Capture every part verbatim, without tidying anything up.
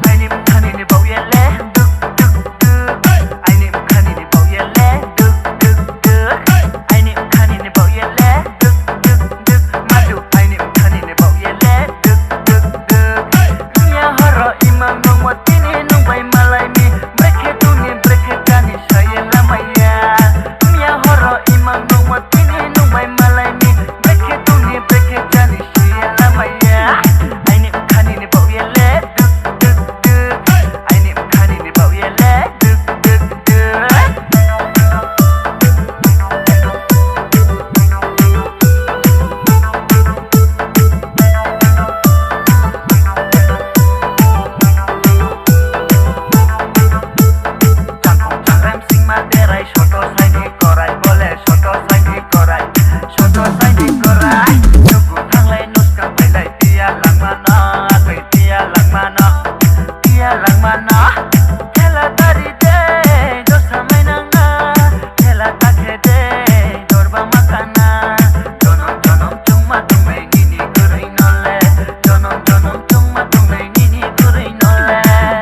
Aini bwkhani ni bauya le duk duk duk. Aini bwkhani ni bauya le duk duk duk. Aini bwkhani ni bauya le duk duk duk. Madu aini bwkhani ni bauya le duk duk duk. Miya horo imang nungmo tini nungbai malai mi. Brekhe tungni brekhe jani saye lamaya. Miya horo imang nungmo tini nungbai malai mi. Brekhe tungni brekhe jani saye lamaya. Aini bwkhani ni bauya le duk duk duk. Aini bwkhani ni bauya le duk duk duk. Changkong changrem singma berai soto saini korai bole soto saini korai soto saini korai. Nuku thanglai nuskang pailai tiya langmano, atwi tiya langmano, tiya langmano. Khela tari de dosa mainangna, khela takhe de dorba makana. Jonom jonom chungma tongnai nini kwrwi nole, jonom jonom chungma tongnai nini kwrwi nole.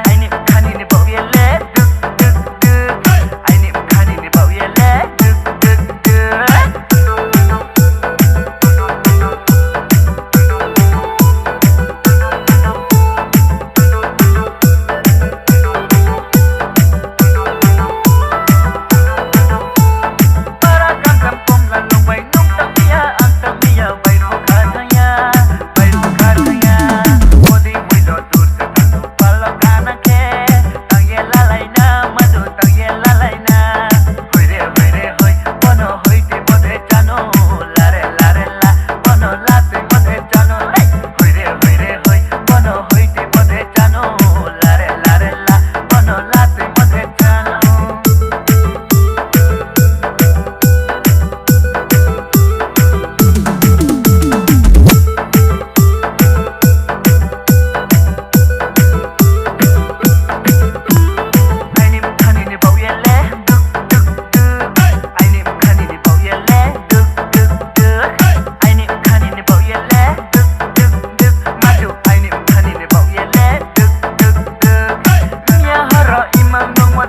Aini bwkhani ni bauya le duk duk duk. Aini bwkhani ni bauya le duk duk duk. Para kangkam komla longbai nung tangmiya, ang tangmiya, bai bokha thangya, bai bokha thangya. Odi muido dur se tangno palo kana khe, tangye lalaina, madu tangye lalaina. Hoire hoire hoi, bono hoite bode chano, lare lare la, bono late bode chano. Hey! Hoire hoire hoi, bono hoite bode chano, lare lare la, bono late bode chano. Aini bwkhani ni bauya le duk duk duk. Aini bwkhani ni bauya le duk duk duk. Aini bwkhani ni bauya le duk duk duk. Madu aini bwkhani ni bauya le duk duk duk. Miya horo imang nungmo